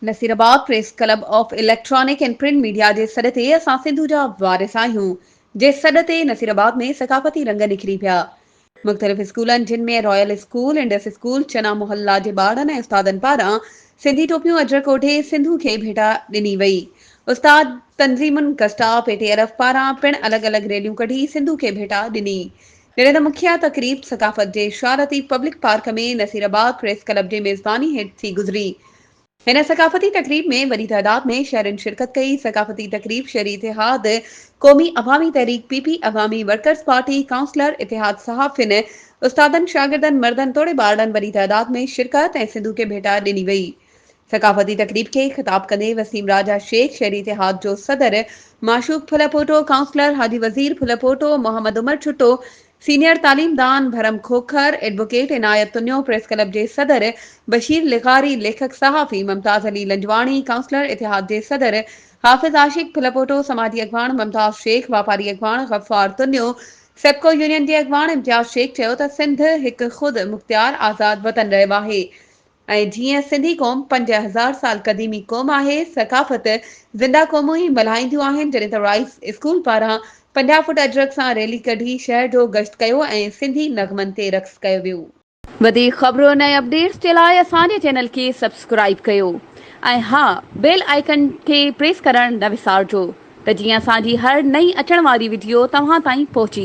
Nasirabad press club of electronic and print media جي سڏ تي اسان سنڌو جا وارث آهيون جي سڏ تي نصيرآباد ۾ ثقافتي رنگ نکري پيا. مختلف اسڪولن جن ۾ royal school, Indus school, Channa Mohalla جي ٻارڙن ۽ استادن پاران سنڌي ٽوپيون اجرڪ اوڍي سنڌو کي ڀيٽا ڏني وئي. استاد تنظيمن گسٽا، پي ٽي ارف پاران پڻ الڳ الڳ ريليون ڪڍي سنڌو کي ڀيٽا ڏني. جڏهن ته مکيه تقريب ثقافت جي Shah Latif public park ۾ Nasirabad press club جي ميزباني هيٺ ٿي گذري. هن ثقافتي تقريب ۾ وڏي تعداد ۾ شهرين شرڪت ڪئي. ثقافتي تقريب شهري اتحاد، قومي عوامي تحريڪ، P P, Awami workers party, councillor, اتحاد صحافين، استادن، شاگردن، مردن توڙي ٻارڙن وڏي تعداد ۾ شرڪت ۽ سنڌو کي ڀيٽا ڏني وئي. ثقافتي تقريب کي خطاب ڪندي وسيم راجا شيخ، شهري اتحاد جو صدر معشوق ڦلپوٽو، ڪائونسلر حاجي وزير ڦلپوٽو، محمد عمر ڇٽو، سينيئر تعليمدان ڀرم کوکر، ايڊووڪيٽ عنايت تنيو، پريس ڪلب جي صدر بشير لغاري، ليکڪ صحافي ممتاز علي لنجواڻي، ڪائونسلر اتحاد جي صدر حافظ عاشق ڦلپوٽو، سماجي اڳواڻ ممتاز شيخ، واپاري اڳواڻ غفار تنيو، سيپڪو يونين جي اڳواڻ امتياز شيخ چيو ته سنڌ هڪ خود مختيار آزاد وطن رهيو آهي. ۽ جيئن سنڌي قوم 5000 سال قديمي قوم آهي، ثقافت زنده قومون ئي ملهائينديون آهن، جڏهن ته رائيس اسڪول پاران 50 فوٽ اجرڪ سان ريلي ڪڍي شهر جو گشت ڪيو ۽ سنڌي نغمن تي رقص ڪيو ويو. وڌيڪ خبرن ۽ اپڊيٽس جي لاء اسان جي چينل کي سبسڪرائيب ڪيو ۽ ها بيل آئيڪن کي پريس ڪرڻ نه وسارجو ته جيئن اسان جي هر نئين اچڻ واري وڊيو توهان تائين پهچي.